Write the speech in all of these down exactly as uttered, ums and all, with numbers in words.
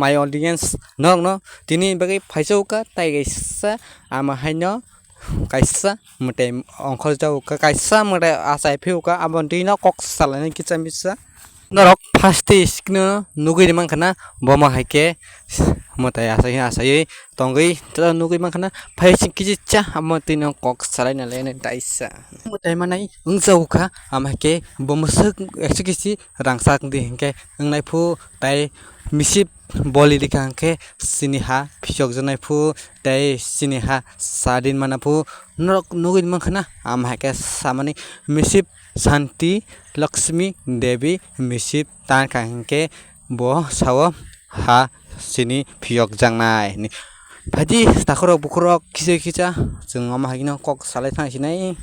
my audience, norokno tini bagwi phaijao kha tai kaisa ama haino kaisa mwtai ongkhorjao kha, kaisa mwtai achai phio kha, aboni twi no kok salainai kisa misa. Norok first twi screen o nugwi rwmang khana, bomo hai khe mwtai achai achaiwi tongwi nugwi mankha na, phai sing kisi cha amo twi no kok salai na le daisa. Mwtai manai wngjago kha, ama hai khe bo mwswk ekso kisi rangchak di hinkhe wngnai phu tai misip boli rikha hinkhe chini ha phiyok jaknai phu tai chini ha sadin mana phu norok nugwi mankha na, ama hai khe samani misip Santi Lakshmi Devi misip tankha hinkhe bo sao ha chini phiyok jaknai hinwi. Phaidi takhorok bukhurok kisa kisa chwng omo hai kheno kok salai thang sinai.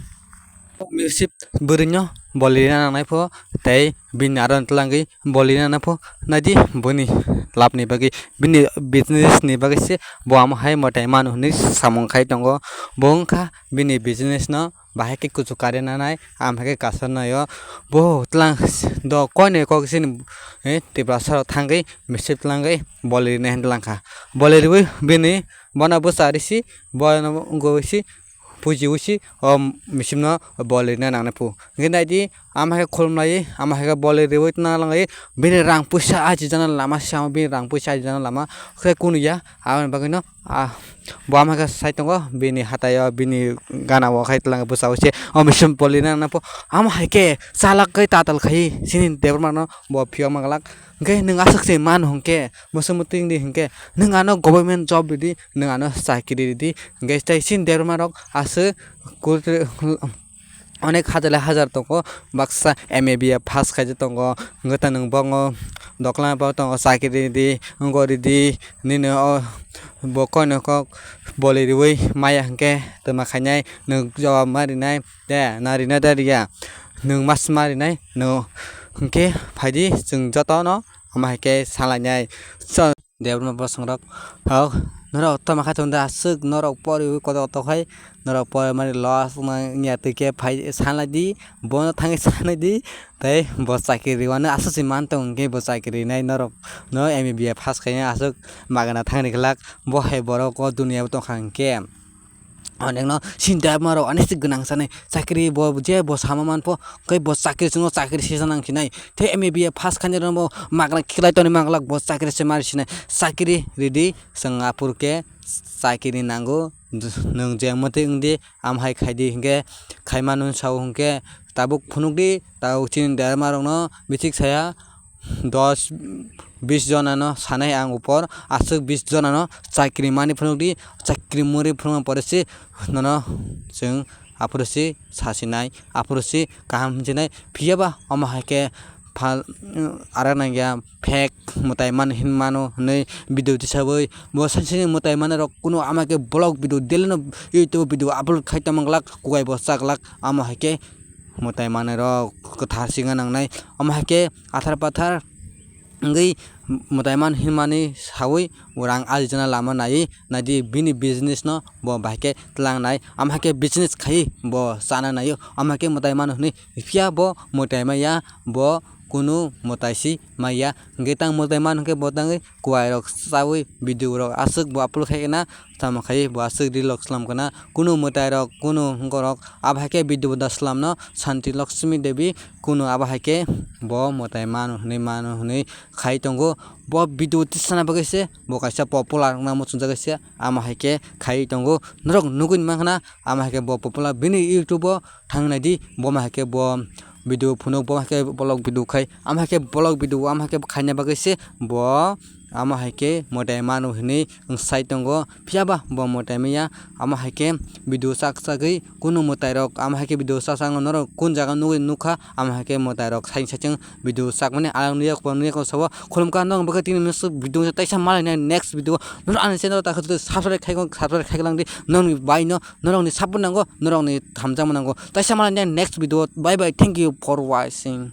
Misip bwrwino boli rina nangnai pho tei bini aro twlangwi boli rina pho naidi boni labni bagwi bini business ni bagwi se bo omo hai mwtai manu hinwi samung khai tongo. Bo wngkha bini business no bahai khe kuchuk kari nanai, am hai khe kasar naio. Bo tlang do koinwi kok sini, eh, Tiprasa rok thangwi misip tlangwi boli rinai hinwi langkha. Boli riwi bini bono bwsa risi, bono wngwi si, puji wisi, o misipno boli rinai nangnai phu. Hingke naidi, am hai khe khulumlai, am hai khe boli riwi tna langlai, bini rang puisa ajijana lama samo, bini rang puisa ajijana lama khe kunu ya, aboni bagwino, ah, bo ama khe sai tongo, bini hatai o, bini gana o khai tlang bwsa o se, o misim poli na na pho, ama hai khe chalak khai tatal khai, sini Debbarma no bo phiyok ma glak, hingke nwng aswk se manu hingke, musu muting di hingke, nwng ano government job ridi, nwng ano chakri ridi, hingke tei sini Debbarma rok aswk kut-, Onek hajar lai hajar tongo, baksa M A B A pass khaijak tongo, hwnkhe ta nwng bo wngo dokla bo tongo, chakri di, wngori di, nini o bo koino kok boli riwi maya hwnkhe twma khainai, nwng jawab ma rinai de, na rinai de riya, nwng mas ma rinai, nwng hwnkhe phaidi chwng jotono ama hai khe salainai. Debbarma bosongrok, hok, norok toma khe tongda aswk, norok poriwi kotor kotor khai, norok porimani loss wngya twi khe phai sanlai di, bono thangwi sanlai di, tei bo chakri riwano aswk se man tong hwnkhe bo chakri rinai norok, no M B A pass khaina aswk magana thangni glak, bo hai borok o duniya o tongkha hwnkhe. Onekno sinta ma rok ani se gwnang sanai chakri bo je bo sama man pho, kai bo chakri chungo chakri sesa nang sinai. Te M A B A pass khainai rok bo magna khiklai toni manglak bo chakri se mari sinai. Chakri ridi chwng aphuru khe chakri nango. Nwng je mwtwi wngdi, am hai khaidi hinkhe khaimano sao hinkhe tabuk phunukdi, tabuk chini Debbarma rokno bichik saya. Dos bis jonano sanai ang upor, aswk bis jonano chakri mani phunukdi, chakri muri phunukma pore se nono chwng aphuru se sasinai, aphuru se kaham hinjinai. Phiyaba omo hai khe phal, arak nangya, fake mwtai mano hinmano hinwi video tisabwi bo saisani mwtai manwi rok kunu ama khe vlog video daily no YouTube video upload khai tongma glak, kugai bo cha glak, amo hai khe mwtai manwi rok kwthar singna nangnai. Omo hai khe athar pathar wngwi mwtai man hinmani sawi rang ajijana lama naiwi naidi bini business no bo bahai khe tlangnai. Omo hai khe business khai bo chana naio. Omo hai khe mwtai mano hinwi phiya bo mwtai maya, bo kunu mwtai si maya. Hwnkhe tang mwtai mano hwnkhe bo tangwi kuwai rok chawi video rok aswk bo upload khai khna. Tamo khai bo aswk reel rok slam khna, kunu mwtai rok, kunu hwnkhe rok abo hai khe video da slam no Santi Lakshmi Devi, kunu abo hai khe bo mwtai mano hwnwi mano hwnwi khai tongo. Bo video tisana bagwi se bo kaisa popular wngna muchungjagwi se amo hai khe khai tongo. Norok nugwi mankha na amo hai khe bo popular bini YouTube o thang nai di, bo ma hai khe bo video phunuk, bo ma hai khe vlog video khai, amo hai khe vlog video amo hai khe khaina bagwi se bo amo hai khe mwtai mano hwnwi sai tongo. Phiya ba bo mwtai maya, amo hai khe video chak chagwi kunu mwtai rok, amo hai khe video chak chak no norok kun jaga nugwi nukha, amo hai khe mwtai rok saising saising video chakmani ang nukya, nukya sabo khulumkha. Norok bagwi tini misuk video taisa malaina next video norok ani channel ta subscribe khai, subscribe khai lang di, norokni bai no norokni support nango, norokni hamjakma nango. Taisa malaina next video, bye bye, thank you for watching.